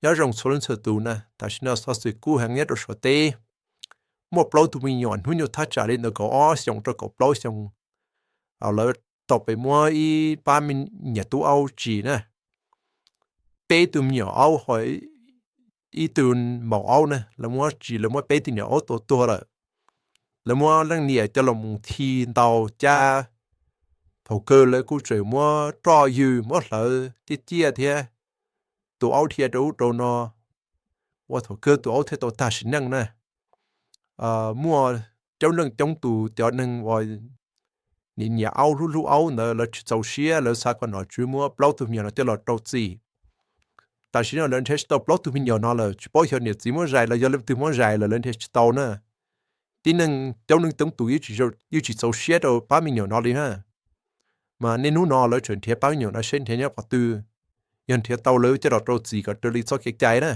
Nyob zoo txhua leej txhua tus na, tam sim no xov xwm kub heev nyob rau Suav teb. Muaj plaub tug me nyuam hnub nyoog thaj tsam li ntawm kaum ob xyoos rau kaum plaub xyoos, lawv tau pem muab ib pab me nyuam tub aub tsim na. Peb tug me nyuam aub ho ib tug maum aub na, lawv muab tsim, lawv muab peb tug me nyuam aub tua tuag lawm. Lawv muab leej niam coj los mus thi ntaus cab, thaum kawg lawv kuj tseem muab roj ywg muab hlawv ciaj ciaj thiab, tus aub dhia rau ub rau no, ua thaum kawg tus aub thiaj tau tag sim neej na. Muaj coob leej coob tus cov neeg uas nyiam aub hlub hlub aub ntawd lawv tsis txaus siab, lawv xav kom nom tswv muab plaub tug me nyuam no coj los rau txim. Tam sim no lawv nrhiav tsis tau plaub tug me nyuam no lawm, tsis paub xyov niam txiv muab zais los yog leej twg muab zais lawm, lawv nrhiav tsis tau na. Tib neeg coob leej coob tus yeej tsis txaus siab rau pab me nyuam no li na. Mas niaj hnub no lawv tseem nrhiav pab me nyuam no seb nrhiav nyob qhov twg, yog nrhiav tau lawv coj los rau txim kom raws li txoj kev cai na.